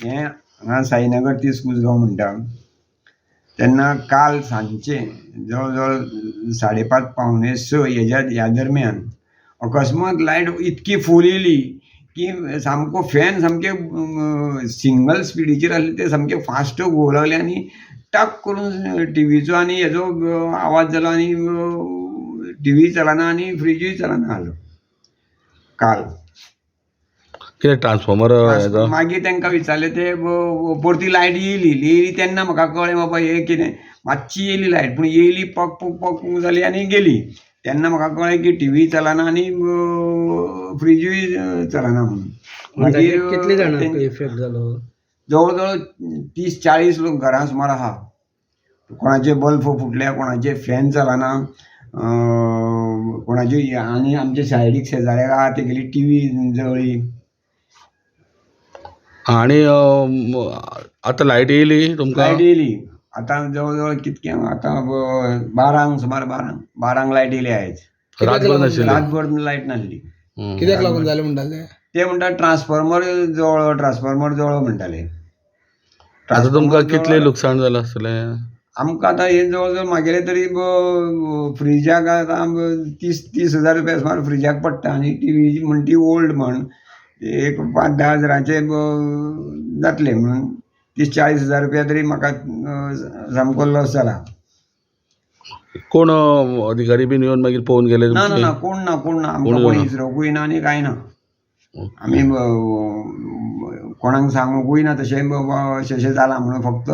हें हांगा साईनगर 30 कुसगांव म्हणटा. तेन्ना काल सांजचें जवळ जवळ 5:30 5:45 हेज्या ह्या दरम्यान अकस्मात लायट इतकी फूल येयली की सामको फॅन सामके सिंगल स्पिडीचेर आसले ते सामके फास्ट घुंवूंक लागले आनी टक करून टिवीचो आनी हेजो आवाज जालो आनी टिवी चलना आनी फ्रिजूय चलना जालो काल. कितें ट्रान्सफॉर्मर? मागीर तांकां विचारलें, ते परती लायट येयली येयली तेन्ना म्हाका कळ्ळें बाबा हें कितें. मातशी येयली लायट, पूण येयली पक पक पक जाली आनी गेली. तेन्ना म्हाका कळ्ळें की टिवी चलना आनी फ्रिजूय चलना म्हणून. मागीर कितले जाणांक इफेक्ट जालो? जवळ जवळ 30-40 लोक घरां सुमार आहा. कोणाचे बल्ब फुटले, कोणाचे फॅन चलना, कोणाचे आनी आमच्या सायडीक शेजाऱ्याक आहा तेगेली टिवी जळ्ळी. आनी आतां लायट येयली तुमकां? लायट येयली आतां जवळ जवळ कितक्यांक आतां 12 सुमार 12 लायट येयली आयज. रातभर नाशिल्ली? रातभर लायट नासली. कित्याक लागून जालें म्हणटाले ते म्हणटा ट्रान्सफॉर्मर जळ्ळो, ट्रान्सफॉर्मर जळ्ळो म्हणटाले. आतां तुमकां कितलें लुकसाण जालां आसतलें? आमकां आतां हें जवळ जवळ मागेलें तरी फ्रिजाक आतां 30,000 रुपया सुमार फ्रिजाक पडटा आनी टिवी म्हण ती ओल्ड म्हण एक 5-10 हजारांचे जातलें म्हणून 30-40 हजार रुपया तरी म्हाका सामको लॉस जाला. कोण अधिकारी बीन येवन मागीर पळोवन गेले? ना ना ना, कोण ना, कोण ना. आमकां कोण विचारूंकूय ना आनी कांय ना. आमी कोणाक सांगूंकूय ना तशें बाबा अशें अशें जालां म्हणून. फक्त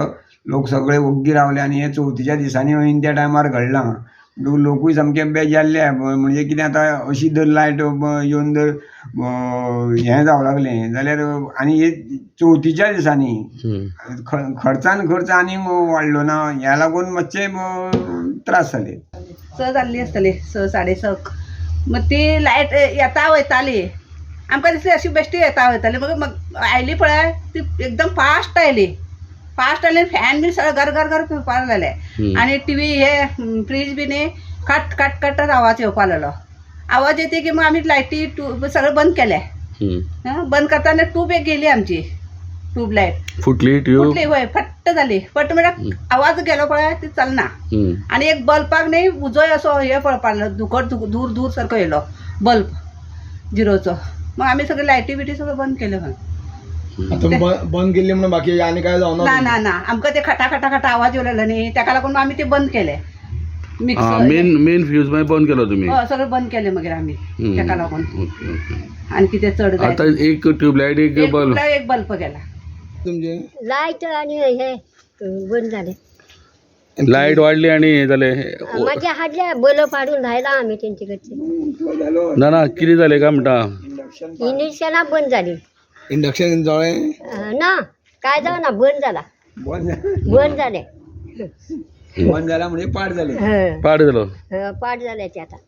लोक सगळे ओग्गी रावले आनी हें चवथीच्या दिसांनी ऐन त्या टायमार घडलां म्हणटकूच लोकूय सामके बेजारले. म्हणजे कितें आतां अशी जर लायट येवन जर हें जावं लागलें जाल्यार आनी हे चवथीच्या दिसांनी खर्चान खर्च आनी वाडलो ना, ह्या लागून मातशे त्रास जाले. 6 जाल्ली आसतली, 6 6:30. मग ती लायट येता वयताली, आमकां दिसली अशी बेश्टी येता वयताली. मग आयली पळय ती एकदम फास्ट आयली, फास्ट आयली. फॅन बी सगळें घर घर घर फिरपाक लागले आनी टिवी हे फ्रीज बी न्ही कट कट कट आवाज येवपा लागलो. आवाज येते की मग आमी लायटी ट्यूब सगळें बंद केले. बंद करतना ट्यूब एक गेली आमची, ट्यूबलायट फुटली ट्यूब? फुटली वय, फट्ट जाली. फट म्हळ्यार आवाज गेलो पळय ती चलना. आनी एक बल्बाक न्ही उजोय असो हे पळपाक लागलो, धुकट दूर दूर सारको येयलो बल्ब झिरोचो. मग आमी सगळे लायटी बिटी सगळें बंद केले. मग आतां बंद केल्ली म्हणून बाकी आनी काय जावना? ना ना ना, आमकां ते खटा खटा खटा आवाज येवं लागलो न्ही, ताका लागून आमी ते बंद केले. मिक्सर मेन मेन फ्यूज मागीर बंद केलो तुमी? हय, सगळें बंद केलें मागीर आमी ताका लागून. आनी कितें चड आतां एक ट्यूबलायट एक बल्ब, एक बल्ब गेला. तुमचे लायट आनी हे बंद जालें. लायट वाडली आनी हें जालें. मागीर हाडले बल्ब हाडून लायला आमी तेंचे कडचे. ना ना, कितें जालें काय म्हणटा? इंडक्शनां बंद जाली. इंडक्शन जळ्ळें? ना, काय जावना, बंद जाला, बंद जालें. बंद जाला म्हणजे पाड जालें. पाड जालो. पाड जालें तें आतां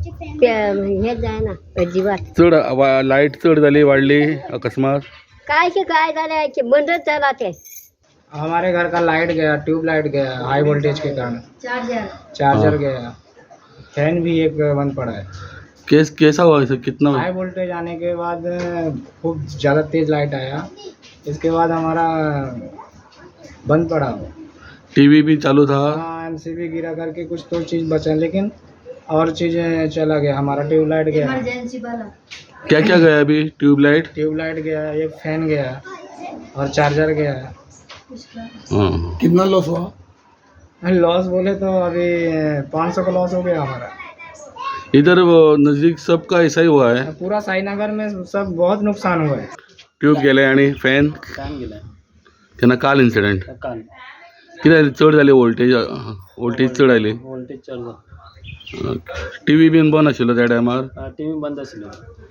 हें जायना अजिबात. चड लायट चड जाली, वाडली अकस्मात. काय काय जालें, बंदच जाला तें. हमारे घर का light Gaya, tube light Gaya high voltage K कारण, चार्जर गया, फैन भी एक बंद पड़ा है. केस कैसा हुआ इसे कितना? हाई वोल्टेज आने के बाद खूब ज़्यादा तेज़ लाइट आया, इसके बाद हमारा बंद पड़ा. टीवी भी चालू था? हाँ, एमसीबी गिरा करके कुछ तो चीज़ बचा, लेकिन और चीज़ें चला गया. हमारा ट्यूबलाइट गया. क्या क्या गया अभी? ट्यूबलाइट? ट्यूबलाइट गया, एक फैन गया और चार्जर गया. हाँ. कितना लॉस हुआ? लॉस बोले तो अभी 500 का लॉस हो गया हमारा. इधर वो नजदीक सबका ऐसा ही हुआ है. पूरा साईनगर में सब बहुत नुकसान हुआ है. ट्यूब गेले आनी फॅन? फॅन गेले. केन्ना? काल इन्सिडंट? काल. कितें चड जाली वोल्टेज? वोल्टेज चड आयली? वोल्टेज चड जालो. टीवी बीन बंद आशिल्लो त्या टायमार? टीवी बंद आशिल्लो.